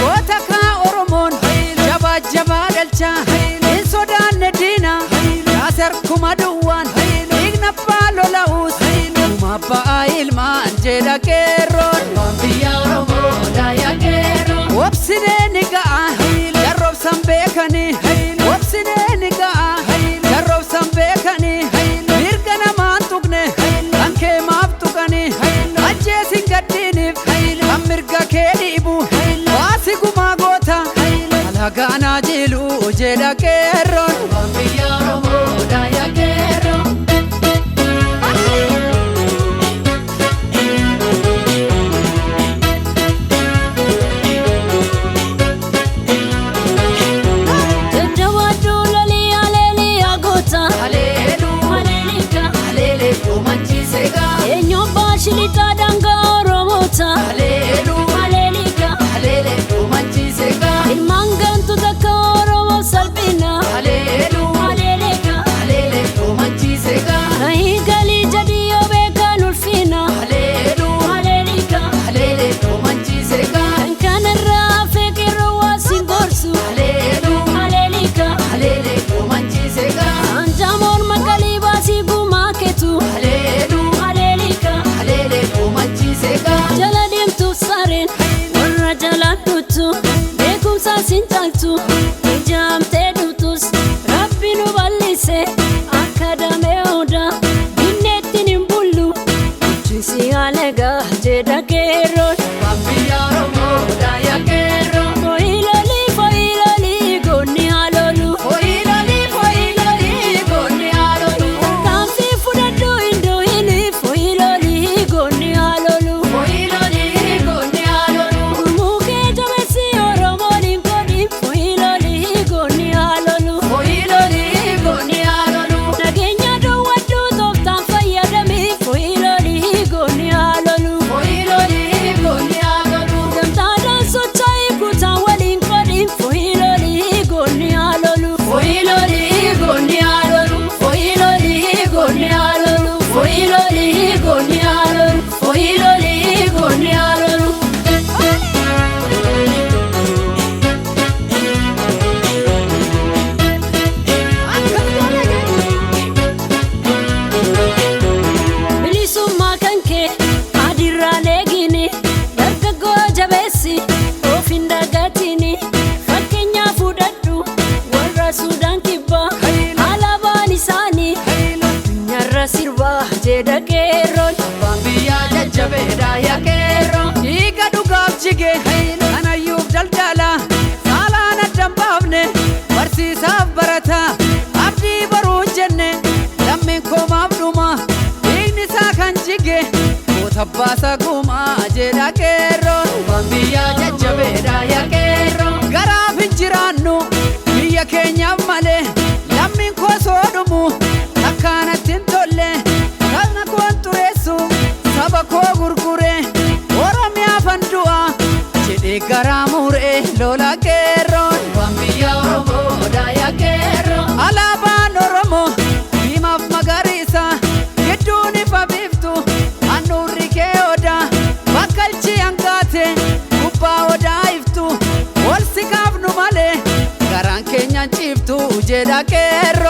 Goota kaa Oromoon jabaa jabaa dhalcha hin sodaanne diina yaasar kuma duwwaan dhiigna abbaa lola'uus dhuma abbaa ilmaan jedha qeerroon. Obsinee ni ga'a jarroobsan beekanii obsinee ni ga'a jarroobsan beekanii mirga namaan tuqne kan kee maaf tuqanii ajjeesin gaddiiniif kan mirga kee dhiibu baasi gumaa goota alagaan jilu jedha qeerroon. Dhiiga dhugaaf jige kanayyuuf daldala saalaan addan baafne barsiisaaf barata abdii baruu jenne lammiin koomaaf dhuma dhiigni isaa kan jige goota baasa gumaa jedha qeerroon. Garaaf hin jiraannu biyya keenyaaf malee lammiin koo soo dhumu akkanatti hin tolle kana koon xureessu saba koo gurgure Oromiyaa fandu'a jedhee garaa muree lola qeerroon. Alaabaan Oromoo diimaaf magariisa gidduun ifa biiftuu. Jedha qeerroon.